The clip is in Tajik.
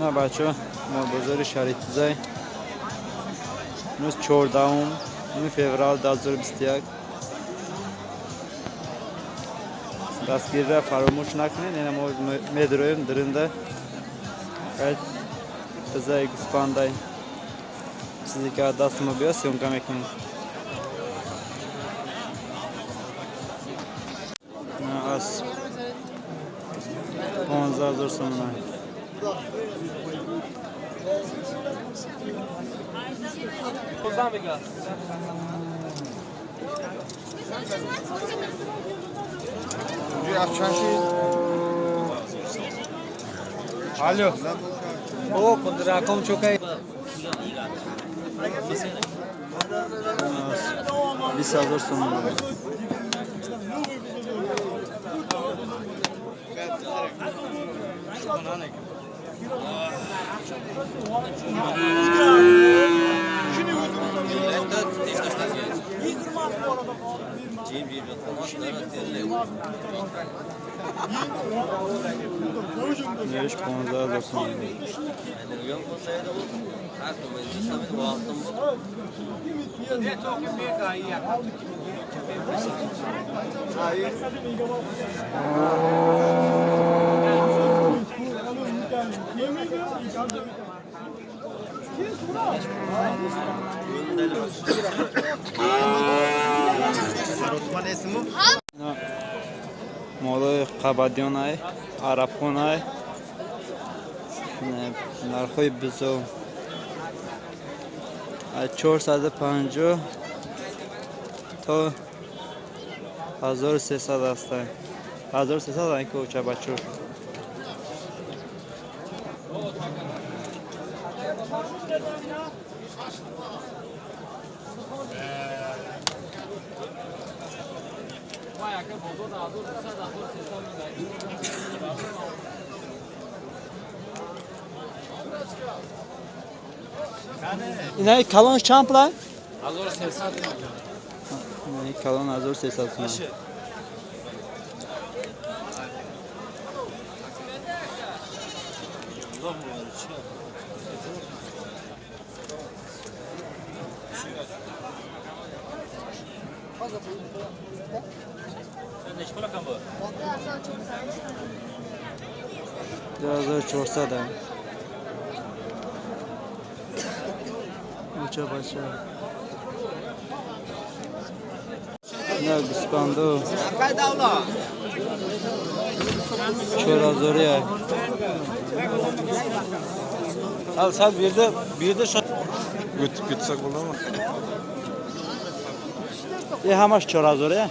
На, бачо, мо бозори шаҳри Тузай. Имрӯз 14 феврал 2021. Дастгирира фаромӯш накунед. Ина мо медроем диринда. Бизай, гӯспандай, чизе ки аз дасти мо биёд, съёмка мекунем. Аз 15 000 сомона. Алло. О, рақам чокай. 20 000 сомона. Неш 15 000 сомона. Молои қабадёнай, арабхонай, нархҳои бизо аз 450 то 1300 ҳастанд. 1300 ки очабачо. Инаи калонш чанд пулай? 1300. Инаи калон 1300 сомон. 2400. Уча бача. На, гӯспанду 4000-ия. Sal sal, bu yerda, bu yerda. O'tib ketsak bo'ladimi? Е, ҳамаш 4000-ия.